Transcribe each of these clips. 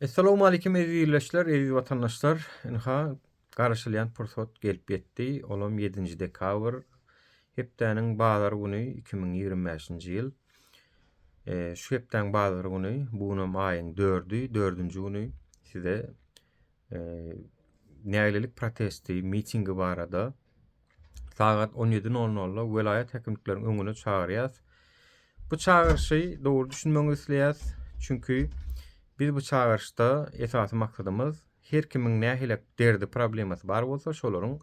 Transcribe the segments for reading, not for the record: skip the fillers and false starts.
Essalawmaleýkim eziz ildeşler, eziz watandaşlar. Ynha, garaşylýan pursat gelip ýetdi. Olam ýedinji dekabr, hepdäniň bazar güni 2025-nji ýyl. Şu hepdäň bazar güni, bu günem aýyň dördi, dördünji güni size nägilelik protesti, mitingi barada sagat on ýedi nol nolda welaýat häkimlikleriniň öňüne çagyrýas. Bu çagyryşy dogry düşünmegiňizi isleýäs. Çünki biz bu çagyryşda esasy maksadymyz her kimiň nähili derdi, problemasy bar bolsa, şolaryň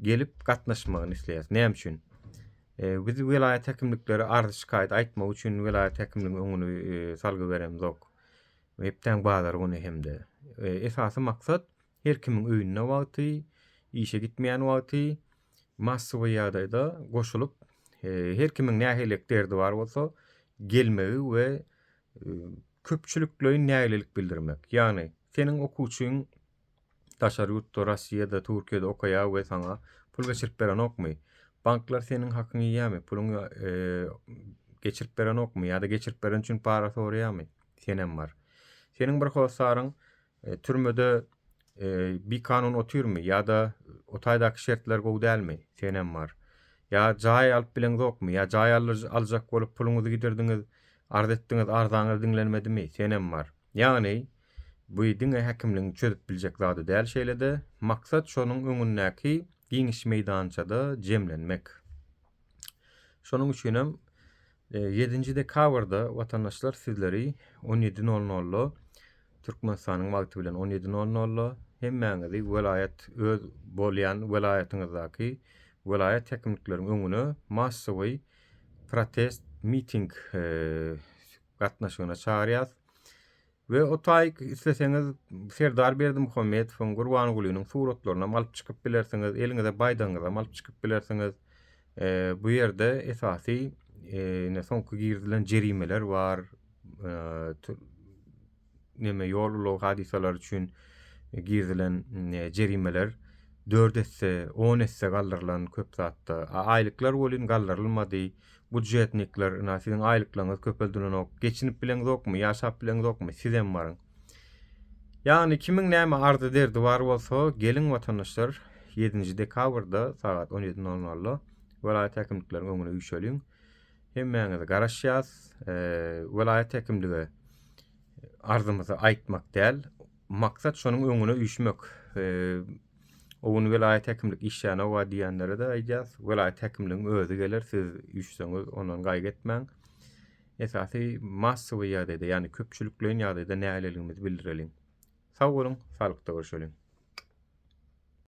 gelip gatnaşmagyny isleýäs. Näme üçin? Biz welaýat häkimlikleri arz-şikaýat aýtmak üçin welaýat häkimliginiň öňüni salgy beremzok. Hepdäň bazar güni hem-de. Esasy maksat her kimiň öýünde wagty, işe gitmeýän wagty massowy ýagdaýda goşulyp, her kimiň nähililik derdi bar bolsa, gelmegi we köpçülikleýin nägilelik bildirmek. Ýagny, seniň okuwçyň daşary ýurtda, Rossiýada, Türkiýede okaýar we saňa pul geçirip berenokmy? Banklar seniň hakyňy iýýärmi? Puluňy geçirip berenokmy? Ýa-da geçirip beren üçin para soraýarmy? Senem bar. Seniň bir hossaryň Türmede bikanun otyrmy ýa-da o taýdaky şertler gowy dälmi? Senem bar. Ýa jaý alyp bileňzokmy? Ýa jaý aljak bolup puluňyzy gidirdiňiz, arz etdiňiz, arzaňyz diňlenmedimi? Senem bar. Ýagny, bu diňe häkimligiň çözüp biljek zady däl şeýle-de, maksat şonuň öňündäki giňiş meýdançada jemlenmek. Şonuň üçinem Ýedinji dekabrda watandaşlar sizleri on ýedi nol nolda Türkmenistanyň wagty bilen on ýedi nol nolda hemmäňizi welaýat öz bolýan welaýatyňyzdaky welaýat häkimlikleriň öňüne massowyý protest miting gatnaşygyna çagyrýas. We o taýyk isleseňiz Serdar Berdimuhamedowyň, Gurbangulynyň suratlarynam alyp çykyp bilersiňiz, eliňize baýdagyňyzam alyp çykyp bilersiňiz. Bu ýerde esasy ine soňky girizilen jerimeler bar. Neme ýol ulag hadysalary üçin girizilen jerimeler 4 esse, 10 esse galdyrylan köp zatda. Aýlyklar welin galdyrylmady. Budjetnikler, ynha siziň aýlyklaryňyz köpeldilenok. Geçinip bileňzokmy, ýaşap bileňzokmy, sizem baryň. Ýagny kimiň näme arzy derdi bar bolsa, geliň watandaşlar, ýedinji dekabrda sagat on ýedi nol nolda welaýat häkimlikleriň öňüne üýşeliň. Hemmäňize garaşýas. Welaýat häkimlige arzymyzy aýtmak däl, maksat şonuň öňüne üýşmek. O gün welaýat häkimlik işlänok-a diýenlere-de aýdýas. Welaýat häkimligiň özi geler, siz üýşseňiz ondan gaýgy etmäň. Esasy massowy ýagdaýda, ýagny köpçülikleýin ýagdaýda nägileligimizi bildireliň. Sag boluň, saglykda görşeliň.